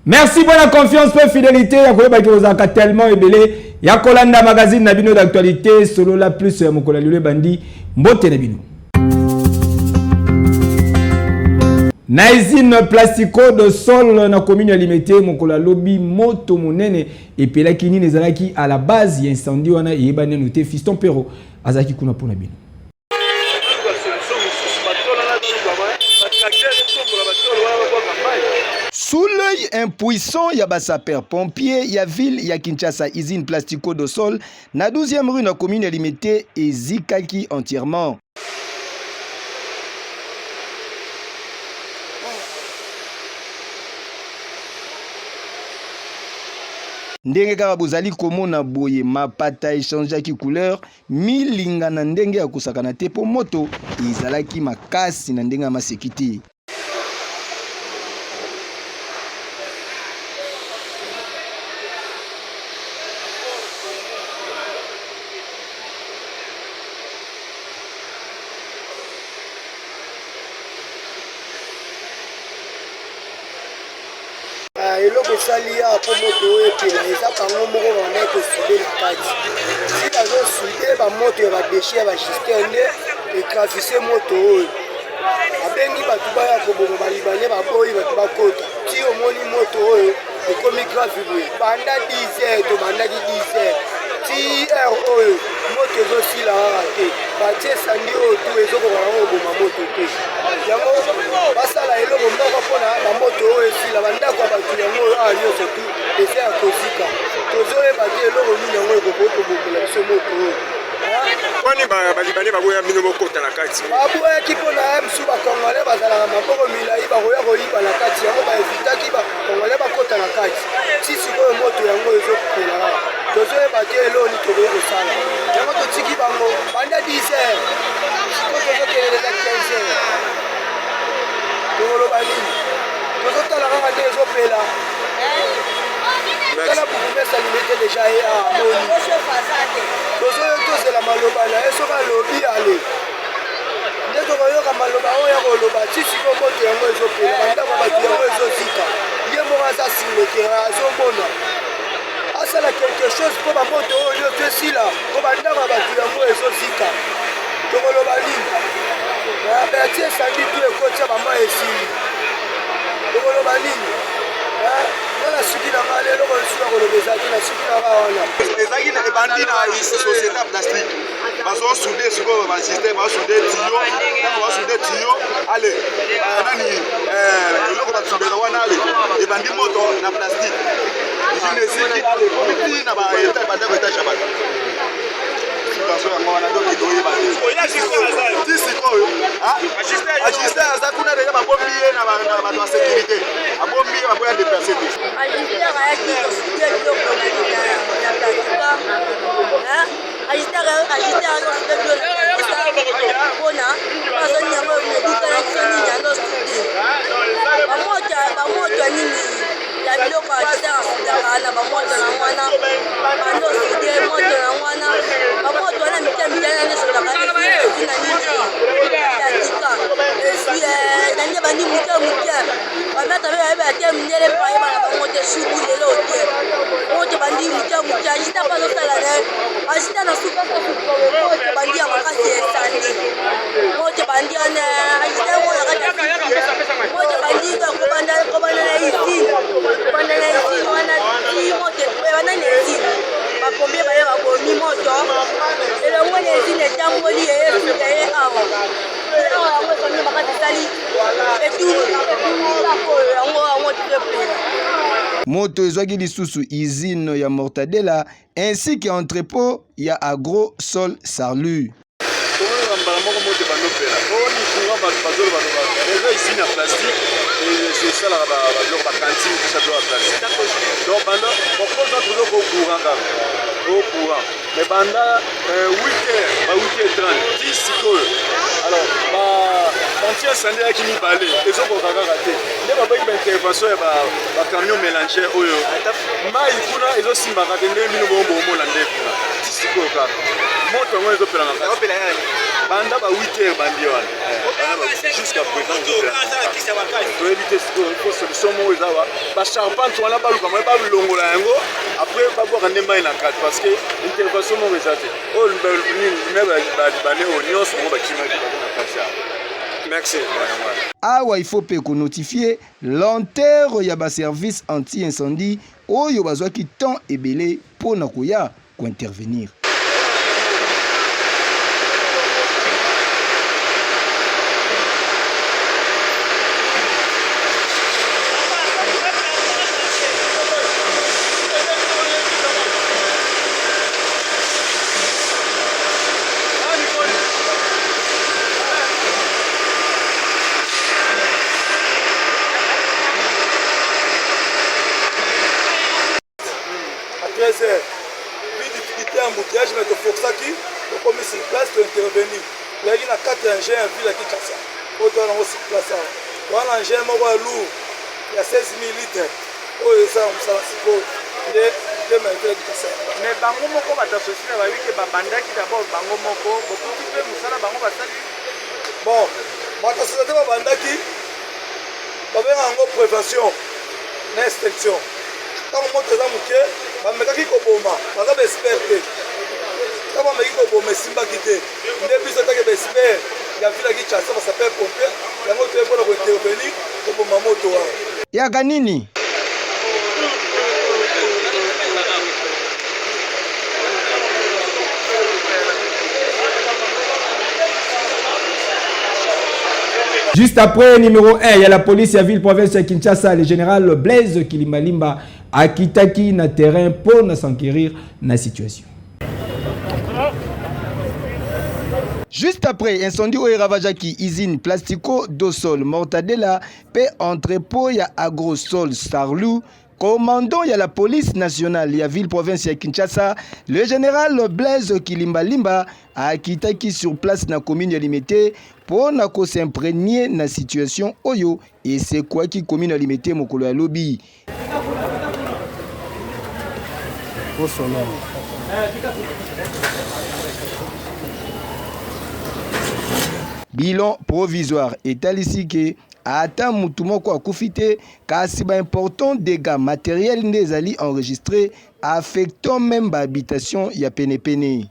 Merci pour la confiance pe fidélité ya koyeba ke ozalaka tellement ebele ya kolanda magazine na bino d'actualité solola plus ya mokolo ya lelo ebandi mbote na bino. Na usine Plastico de Sol na commune ya Limete mokolo ya lobi moto monene epelaki nini ezalaki à la base ya incendie wana eyebani nanu te. Fiston Pero azalaki kuna mpo na bino. Sous l'œil impuissant ya ba sapeurs-pompiers ya ville ya Kinshasa, usine Plastico do Sol na 12e rue na commune ya Limete ezikaki entièrement. Ndenge kaka bozali komona boye, mapata echangeaki couleur, milinga na ndenge ya kosakana te mpo moto ezalaki makasi na ndenge ya maseki te. Ah, eloko esali awa mpo moto oyo epela eza bango moko babandaki kosude na kati si bazosude bamoto ya badeshe ya bagister nde ekravise moto oyo abengi bato baya koboma balibane baboyi bato bakota ti omoni moto oyo ekomi grave boye banda 10 heures tobandaki 10 heures ti heure oyo moto ezosila kaka te batie sandi oyo tu ezokoka yango koboma moto te yango basala eloko moko mpona bamoto oyo esila bandako ya bato yango oyo awa nyonso tu eza ya kozika tozoyeba te eloko nini yango ekokoki kobomela biso moto oyo. Kwani balibane baboya bino bokota na kati? Baboyaki mpo na ye mosusu bakongole bazalaka maboko milai bakoya koyiba na kati yango baevitaki bakongole bakota na kati ti sikoyo moto yango ezopela kaka tozoyeba te eloko nini tokoki kosala yango totiki bango banda 10 heures sikoyo tozokende deja 15 heures tokoloba nini tozotala kaka nde ezopela tala bourgmestre alimete deja ye amoni tozoyo tozela maloba na ye soki alobi ale nde tokoyoka maloba oyo ya koloba ti sikoyo moto yango ezopela bandako ya bato yango ezozika ye moko aza sur le terrain azomona asala quelque chose mpo bamoto oyo nyonso esila mpo bandako ya bato yango ezozika tokoloba nini berti esangi tu ekotya bama esili tokoloba nini nga nasuki na ngai eloko lisusu ya koloba ezalaki nasuki na ngai wana ezalaki ebandi na société ya plastique bazosude sikoyo basystème basude tiyo ntango basude tiyo ale nani eh, eloko basudaka wana ale ebandi moto na plastique usine esiki ale ekomi ti na bandako etage ya bato situation yango wana donc toyeba te ti sikoyo ajuste aza kuna deja babombi ye na bato ya sécurité abombi ye baboya deplace te. Ajuster ayaki kosude biloko na plastika ajuster ajuster ayaki kosude biloko na plastika mpona bazoni yango ebukana biso nini yango sude bamoto bamoto ya nini ya biloko ajuster asudaka na bamoto na wana bando sude moto na wana bamoto wana mike mike wana nyonso ezalaka ezwi na nini plastika ezwi nani ebandi moke moke bamata mpe bayeba te mindele mpe bayeba na bango te suku lelo te moto bandi moke moke ajita mpe azosala ne ajita na suka moto bandi ya makasi esandi moto bandi wana ajita yango na kati moto bandi kobanda kobanda na usine kobanda na usine wana ti moto ebanda na usine bapombie baye babomi moto elongo na usine etamboli eye suka ye awa awa yango esandi makasi esali Moto ezwaki lisusu usine ya Mortadella ainsi que entrepot ya Agro Sol Sarlu. Tomonaka mbala moko moto ebandi opela oni courant bato bazoloba loba eza usine ya plastique esalaka babiloko bacantine tusa biloko ya plastique donc banda bakoza toujours ko courant kaka o courant mais banda 8 euh, heures ba 8 heures 30 ti sikoyo alors ba anti incendie eyaki mibale ezokoka kaka te nde baboyaki baintervention ya bacamion mélanger oyo mai kuna ezosimbaka te ndenge bino bongo bomona nde kuna ti sikoyo kaka moto yango ezopela makasi. Banda ba 8 heures bandi wana jusqu'à présent toyebi te sikoyo il faut solution moko eza wa bacharpente wana baluka moye balongola yango après babwaka nde mai na kati parce que intervention moko eza te oyo nini balibanais oyo nyonso bango bakimaki baza na kati ya merci. Awa il faut mpe konotifie lenteur ya baservice anti-incendie oyo bazwaki temps ebele mpo na koya kointervenir. À 13 heures, puis difficulté ya embouteillage, mais toforçaki, tokomi sur place, tointervenir. Toyaki na 4 engin ya ville ya Kinshasa oyo toza nango sur place awa. Toza na engin moko ya lourd ya 16 000 litres oyo esala mosala sikoyo nde motema ya ville ya Kinshasa. Mais bango moko bato ya société bayebi ke babandaki d'abord bango moko, bokuti mpe mosala bango basali. Bon, bato ya société babandaki, babenga yango prévention na extinction. Ntango moto eza moke, bamekaki koboma, baza ba expert te. Ntango bameki koboma esimbaki te, nde biso etake ba expert ya ville ya Kinshasa, ba sapeur pompier, yango toye mpona kointervenir koboma moto wana. Yaka nini? Juste après, numéro 1, il y a la police ya ville province ya Kinshasa, le général Blaise Kilimbalimba akitaki na terrain pour na s'enquérir na situation. Juste après incendie oyo eravagaki usine Plastico Dosol Mortadella pe entrepôt ya Agrosol Sarlu, commandant ya la police nationale ya ville province ya Kinshasa, le général Blaise Kilimbalimba akitaki sur place na commune ya Limete mpo na ko s'imprégner na situation oyo esekwaki commune ya Limete mokolo ya lobi. Bilan provisoire etalisi ke ata mutu moko akufi te, kasi ba importants dégâts matériels nde ezali enregistre affectant meme ba habitation ya penepene.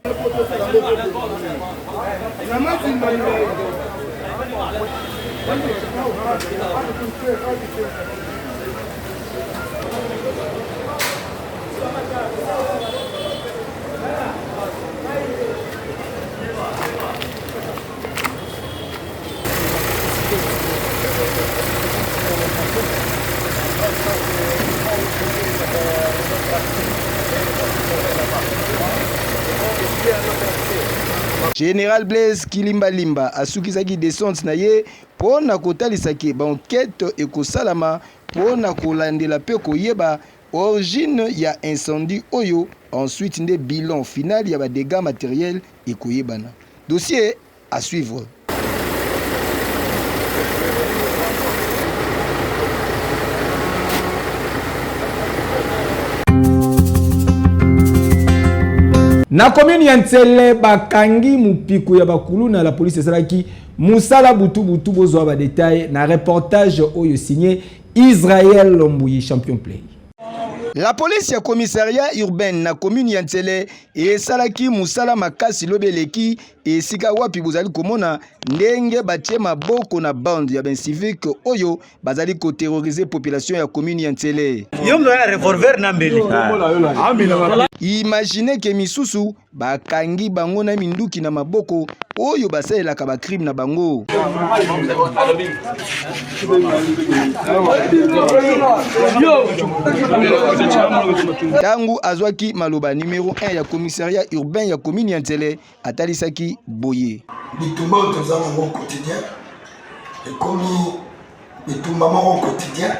General Blaise Kilimbalimba asukisaki descente na ye mpo na kotalisa ke ba enquetes ekosalama mpo na kolandela mpe koyeba origine ya incendie oyo, ensuite nde bilan final ya ba degats materiels ekoyebana. Dossier à suivre. Na commune ya Nsele bakangi mupiku ya bakuluna, la police esalaki musala butu butu. Bozwa ba détail na reportage oyo signé Israël Mbuyi champion play. La police ya commissariat urbain na commune ya Nsele esalaki musala makasi lobi eleki, esika wapi bozali komona ndenge batie maboko na bande ya baincivique oyo bazali koterroriser population ya commune ya Nsele. Yo mzo na revolver na mbeli. Imaginez ke misusu bakangi bango na minduki na maboko oyo basalelaka ba crime na bango. Tango azwaki maloba, numero 1 ya commissariat urbain ya commune ya Nsele atalisaki boye. Bitumba oyo toza nango quotidien ekomi bitumba moko quotidien,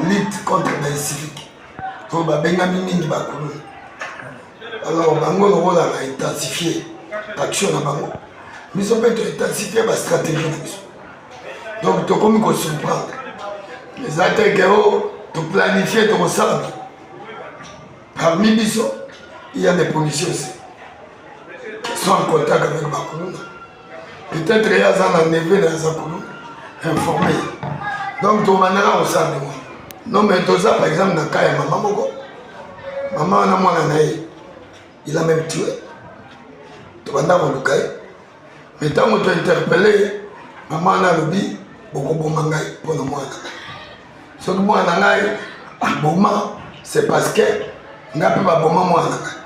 lutte contre baincivique oyo babengami mingi bakuluna. Alors bango lokola ba intensifie action na bango, biso mpe to intensifie ba stratégie na biso. Donc tokomi kosurprendre, eza te ke o toplanifie tokosala. Parmi biso, il y a des policiers aussi qui sont en contact avec bakuluna. Peut-être ye aza na neveu na aza kuluna, informe ye. Donc tobandaka kosala ndenge wana. Non mais toza par exemple na cas ya mama moko, mama wana mwana na ye il a même tué, tobanda koluka ye, mais ntango tointerpele ye, mama wana alobi bokoboma ngai mpo na mwana na ngai. Soki mwana na ngai aboma, c'est parce que ngai mpe baboma mwana na ngai.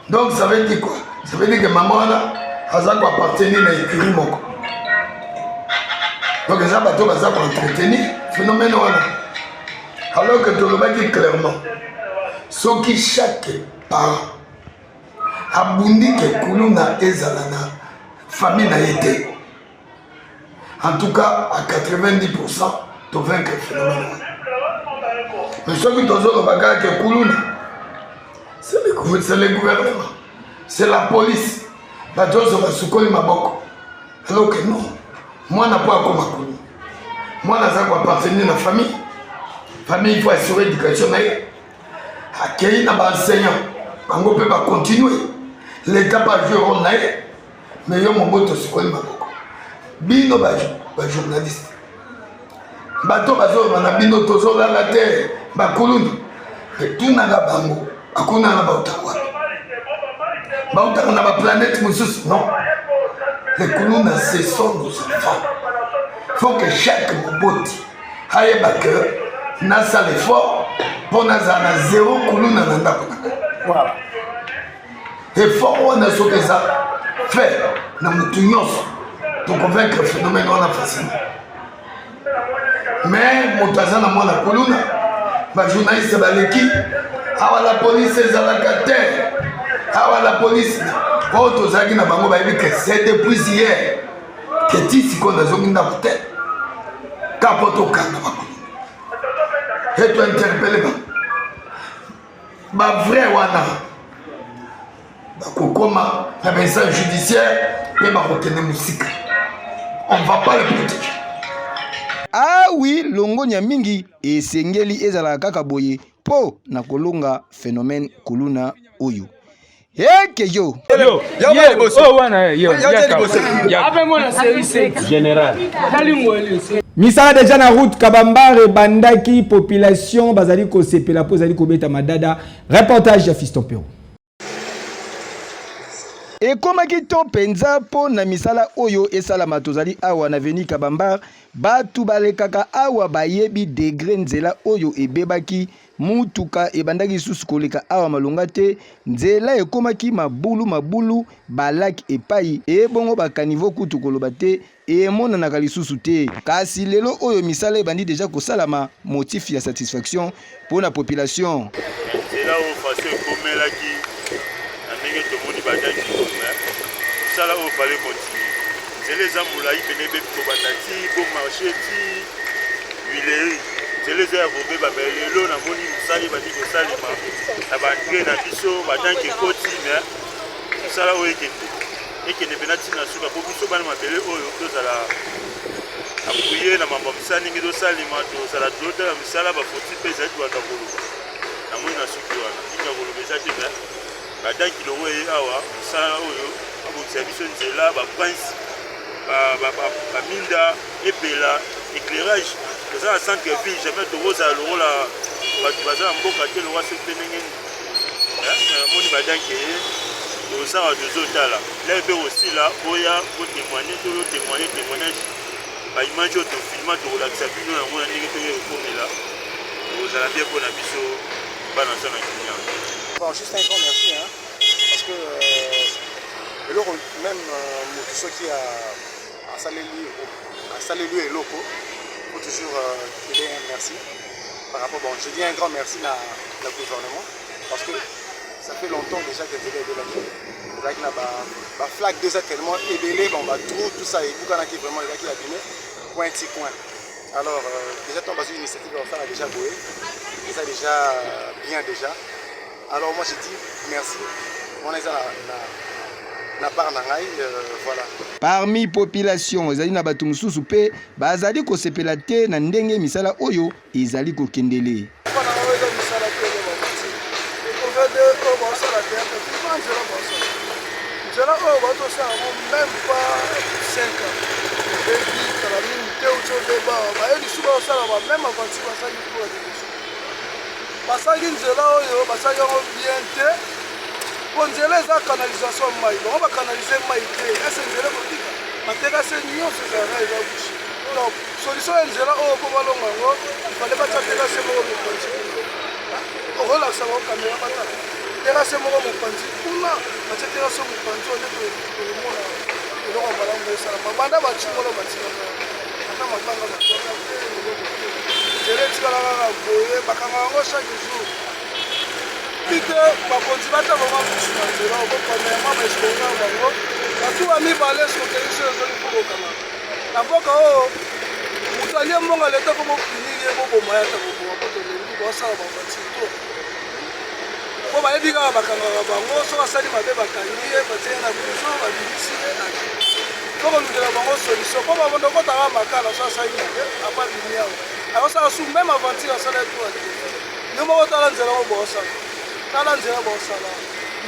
Donc ça veut dire quoi? Ça veut dire que mama wana aza koappartenir na écurie moko. Donc eza bato baza koentretenir phénomène wana, alors que tolobaki clairement, soki chaque parent abundi ke kuluna ezala na famille na ye te, en tout cas à 90% tovaincre phénomène wana. Mais soki tozoloba kaka ke kuluna, c'est le gouvernement, c'est la police, bato nyonso basukoli maboko, alors que non. Mwana mpo akoma kuluna, mwana aza koappartenir na famille. Famille, il faut assurer éducation na ye. Akei na baenseignant, bango mpe bacontinue, l'état mpe ajoue rôle na ye. Mais yo moboto osukoli maboko, bino bajournaliste, bato bazoloba na bino tozolala te, bakuluna etunaka bango, bakuluna na bautaka wapi? Bautaka na baplanète mosusu? Non, les kuluna, ce sont nos enfants. Faut que chaque moboti ayeba que nasala effort mpo nazala na zéro kuluna na ndako na ngai. Voilà. Effort wana soki eza fait na motu nyonso, tokovaincre phénomène wana facilement. Mais moto aza na mwana kuluna, bajournaliste baleki awa, la police ezalaka te awa, la police oyo tozalaki na bango bayebi ke c'est depuis hier ke ti sikoyo nazongi ndako te, ka mpo tokanga bakuluna e tointerpele bango. Bavrai wana bakokoma na bainstance judiciaire mpe bakokende mosika, on va pas le protéger. Ah oui, longonya mingi esengeli ezalaka kaka boye mpo na kolonga phénomène kuluna oyo. Eke yo. Misala deja na route Kabambare ebandaki, population bazali kosepela mpo ezali kobeta madada. Reportage ya Fiston Pero. Ekomaki to mpenza mpo na misala oyo esalama. Tozali awa na avenue Kabambar, bato balekaka awa bayebi degre nzela oyo ebebaki. Mutuka ebandaki lisusu koleka awa malonga te, nzela ekomaki mabulu mabulu, balak epai ebongo bakanivo kutu koloba te, emonanaka lisusu te. Kasi lelo oyo misala ebandi deja kosalama, motif ya satisfaction mpo na population. Nzela oyo façon ekomelaki na ndenge tomoni badaki, mosala oyo fallait continuer. Nzela eza molai pene, ebebi kobanda ti bon marché ti huilerie, nzela eza ya kobeba. Me lelo namoni mosala ebandi kosalema na baengrais na biso, batanke ekoti, me mosala oyo ekende ekende mpena ntina suka, mpo biso bana mabele oyo tozala apuye na mambo ya misala ndenge tosalema, tozala totala misala bafoti mpe ezali tobanda koloba. Namoni na suki wana nini ya koloba eza te, me badanki longo eye awa, mosala oyo babongisa biso nzela, baprince, baminda epela, éclairage. Toza na centre ville, jamais tokozala lokola bato baza na mboka te, lokola soki mpe ndenge nini. Namoni badanki eye, tozala tozotala lere mpe kosila oya kotémoigne, tozotémoigne témoignage, baimage oyo tofilma, tokolakisa bino yango na ndenge toye kokomela, kozala bien mpo na biso bana so na kimia. Bon, juste un grand merci, hein, parce que eloko même moto soki asaleli yo eloko, faut toujours qu'il ait un merci par rapport. Bon, je dis un grand merci na na gouvernement, parce que ça fait longtemps déjà que nzela ebelaki, ezalaki na baflaque deux tellement ebele, bon, batrou, tout ça ebukanaki, vraiment ezalaki abîmé coin ti coin. Alors déjà ntango bazwi initiative ya kosala déjà boye, eza déjà bien déjà. Alors moi je dis merci, wana eza na part na ngai, voilà. Parmi population ezali na bato mosusu mpe bazali kosepela te na ndenge misala oyo ezali kokendele. Mpona oyo eza misala te, eza bamati ekovede oyo baosala théâtre, nzela baosala. Nzela oyo bazosala yango meme pas 5 ans ebebi kala mingi te uti obeba baye lisusu bazosala ba meme aventure basali mpo ya liboso basalaki nzela oyo basali yango bien te mpo nzela eza canalisation ya mai bango bacanalise mai te ese nzela ekobika baterase nyonso ezalaka eza bouche donc solution ya nzela oyo mpo balonga yango ifale batya terase moko mopanzi kuna okolakisa bango kamera batala terase moko mopanzi kuna batie terase mopanzi oyo nde tokomona eloko ya malamu esalama banda bacingola batikaka ata mabanga batwaka te eloko te nzela etikala kaka boye bakanga yango chaque jour pite bakonzi batya bango misu na nzela oyo premièrement baeskonga bango batuba mibale sokei so ezongi mpo kokanga na mboka oyo moto alie mbongo leta mpo bopunir ye boboma ye ata koboma mpo tolembi bosala bavatire to mpo bayebi kaka bakangaka bango soki asali mabe bakangi ye batie ye na prison babimisi ye to kolukela bango solution mpo babondo okotaka makala so asali mabe apa bimi awa akosala su meme aventure asala ye tour yo moko tala nzela ngo bosala tala nzela bosala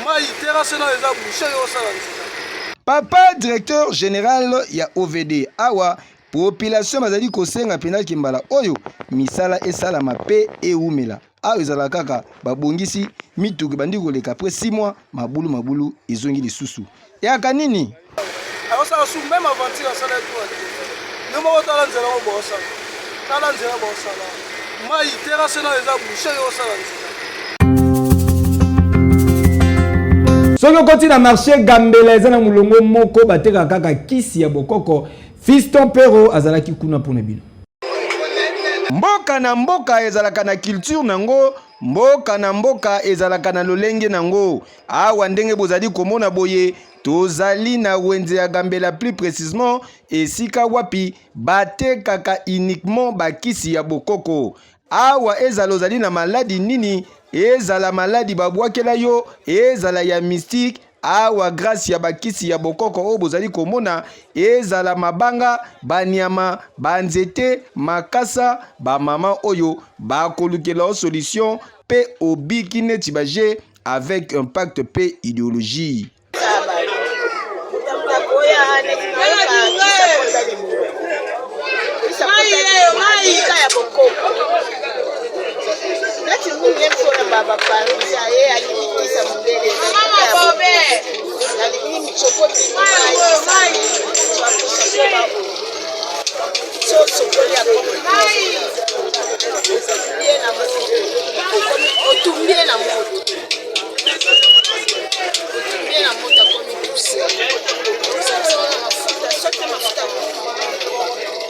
mai terase nayo eza bouche yo osala nzela. Papa directeur general ya OVD awa population bazali kosenga mpenza ke mbala oyo misala esalama mpe ewumela. Awa ezalaka kaka babongisi mituka ebandi koleka après 6 mois mabulu mabulu ezongi lisusu. Eyaka nini? Akosala su meme aventure asala ye tour yo moko tala nzela ngo bosala tala nzela bosala mai terase nayo eza bouche yo osala nzela. Soki okoti na marché Gambela eza na molongo moko batekaka kaka kisi ya bokoko. Fiston Pero azalaki kuna mpo na bino. Mboka na mboka ezalaka na culture nango, mboka na mboka ezalaka na lolenge nango. Awa ndenge bozali komona boye, tozali na wenze ya Gambela plus precisement esika wapi batekaka uniquement bakisi ya bokoko. Awa ezala ozali na maladi nini, ezala maladi babwakela yo, ezala ya mystique, awa grâce ya bakisi ya bokoko oyo bozali komona, ezala mabanga, banyama, banzete, makasa, bamama oyo bakolukela yo solution pe obiki neti ba jeux avec impact pe ideologie. Otumbi ye na moto, otumbi ye na moto akomi poussière, osangisa na mafuta, soki mafuta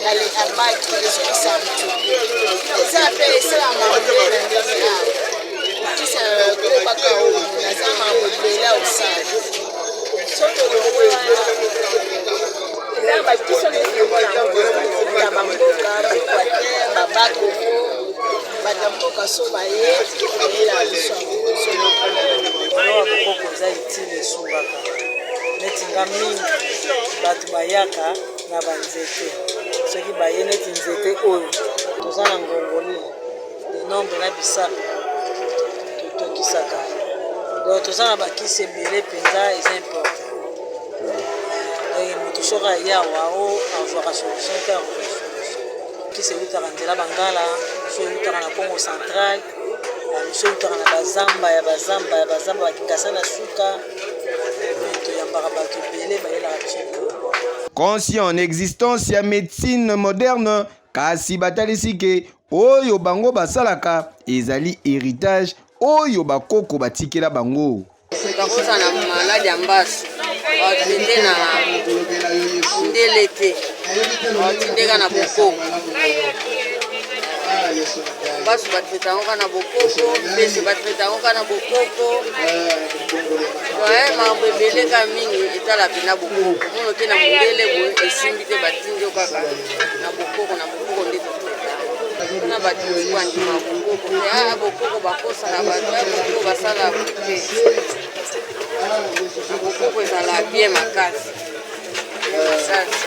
ale abaki ezongisa moto eza mpe esalama mabe na ndenge awa kisa kobaka oyo naza makambo ebele osala soki olongwe wana eza bakiso neti ya bamboka baequateur babakongo Bato ya mboka so baye bayela biso yango biso Molo ya bokoko eza utile esungaka neti nga mingi bato bayaka na banzete soki baye neti nzete oyo toza na ngongoli de nombre na bisapi totokisaka donc toza na bakisi ebele mpenza eza important donc moto soki aye awa o azwaka solution te akozwa solution Kisi ewutaka nzela bangala, mosusu ewutaka na Congo central, mosusu ewutaka na bazamba ya bazamba ya bazamba ba Kingasani na suka. Toyambaka bato ebele bayelaka biso biloko. Conscient na existence ya medecine moderne, kasi batalisi ke oyo bango basalaka ezali heritage oyo bakoko batikela bango. Bakozala na maladi ya mbasu batinde na ndele te batindeka na bokoko mbasu batraite yango kaka na bokoko mbese batraite yango kaka na bokoko makambo ebele kaka mingi etala mpena bokoko mono te na mondele boye esimbi te batindi yo kaka na bokoko na bokoko nde totraite na bato mosusu bandima bokoko te aa bokoko bakosaka bato ya bokoko basala te bokoko ezala bien makasi makasi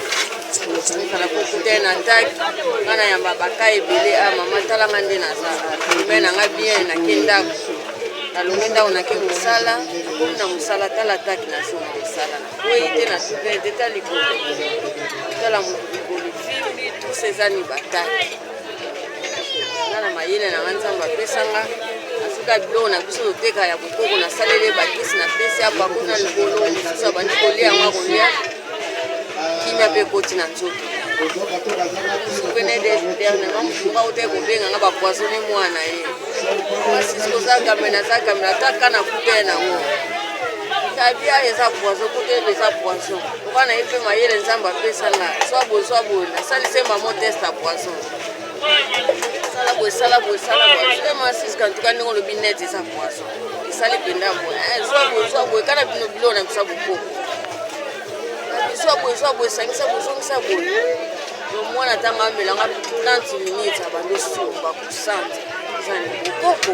ezala kokuta na atake nga na yamba baka ebele a mama tala nga nde naza me na nga bien nake ndako. Nalongwe ndako nake mosala, nakomi na mosala, tala ataki nazonga mosala, nakwei te na tute te, ta likolo, tala moto likolo evimbi, tous eza ni bataki. Nga na mayele na nga Nzambe apesa nga, azuka biloko na biso toteka ya bokoko, nasaleli bakisi, napesi apakoli na likolo, mosusu abandi kolia yango akolia kimia mpe ekoti na nzoto. Pene dernièrement motu moko akotaki kobenga nga bapoisonne mwana ye masisi koza gamela naza gamela ata ka na kuta nango tabia eza poison kuta eza poison oka na ye mpe mayele nzambe apesa nga swa boye swa boye nasalise mamo test ya poison sala boye sala boye sala boye soki masisi kantuka ndenge olobi net eza poison esali mpenza boye eh, zwa boye zwa boye kaka bino biloko na biso ya bokoko zwa boye zwa boye sangisa boye zongisa boye donc mwana ntango amelanga 30 minutes abandi osumba kosanza eza ni bokoko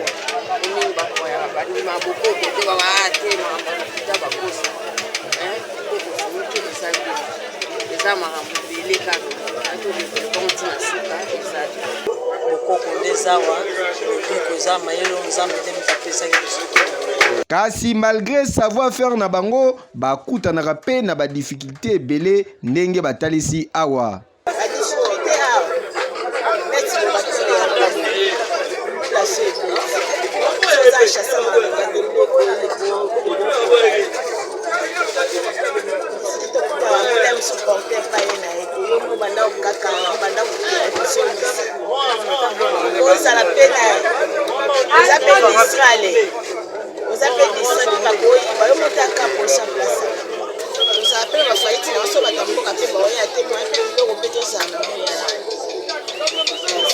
omingi bakoyaka bandima bokoko te baba ah, te makambo ya lokuta bakosa eh, bokoko soki eza bien eza makambo ebele kaka atodekon ntina suka eza te bokoko nde ezawa lobiko eza mayele oyo nzambe nde moto apesaki biso. Kasi malgre savoir faire na bango, bakutanaka pe na ba difficultes ebele ndenge batalisi awa. Ba difficultes awa neti loba place ebele oza chasse maloba te biloko supporter pa ye na ye te yo mo banda kokaka banda kokende kozongisa ozala mpe na oza mpe distrale oza mpe distrait mpe bakoyiba yo moto aka posa place tozala mpe na bafaiti na biso bato ya mboka mpe baoya te moya mpe biloko mpe tozala na moya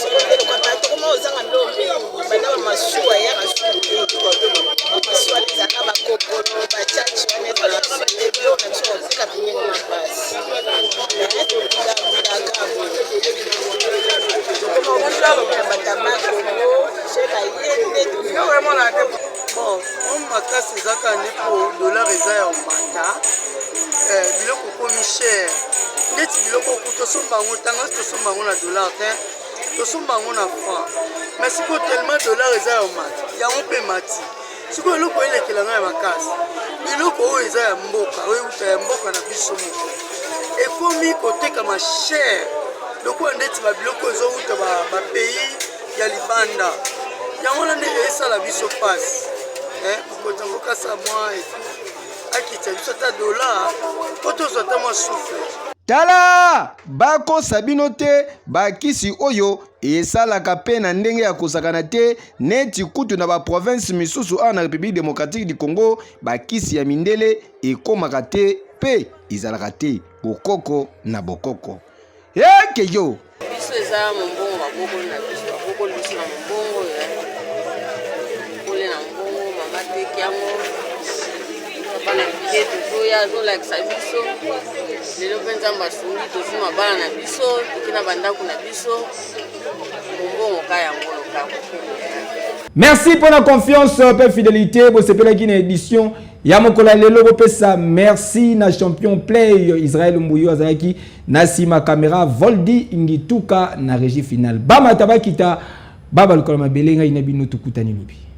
soko mpe lokwata tokoma ozanga biloko mingi banda bamasuwa ya masuwa te bamasuwa ezalaka bakokolo bachachi wana ezalaka te biloko na biso koteka pembeni mapasi tobundabundaka boye tokoma na batamakongo soki baye nde Bon, oyo makasi eza kaka nde mpo dollar eza ya omata, eh, biloko ekomi cher ndeti biloko oku tosomba yango ntango tosomba yango na dollar te, tosomba yango na franc, mais sikoyo tellement dollar eza ya omata yango mpe emati. Sikoyo eloko elekela ngai ya makasi, biloko oyo eza ya mboka, oyo euta ya mboka na biso moko ekomi kotekama cher lokola ndeti babiloko ezowuta bapays ya libanda. Yango wana nde esala biso mpasi. Mokonzi ya mboka asala mwa akitisa biso ata dollar mpo tozwa ata mwa souffle. Tala! Bakosa bino te, bakisi oyo esalaka pe na ndenge ya kosakana te, neti kutu na ba provinces misusu awa na Republique democratique du Congo, bakisi ya mindele ekomaka te pe ezalaka te. Bokoko na bokoko. Eke yo! Biso eza mombongo babokoli na biso, babokoli biso na mombongo ya kole na mbongo, mama teki yango bana mike tozoya azolakisa biso lelo mpe Nzambe asungi tozwi mabala na biso toki na bandako na biso mombongo ka yango lokango. Merci pour la confiance pe fidélité bosepelaki na édition ya mokolo ya lelo. Bopesa merci na champion play Israël Mbuyo azalaki na nsima caméra, Voldi Ngituka na régie finale. Bamata bakita babalukala mabele, ngai na bino tokutani lobi.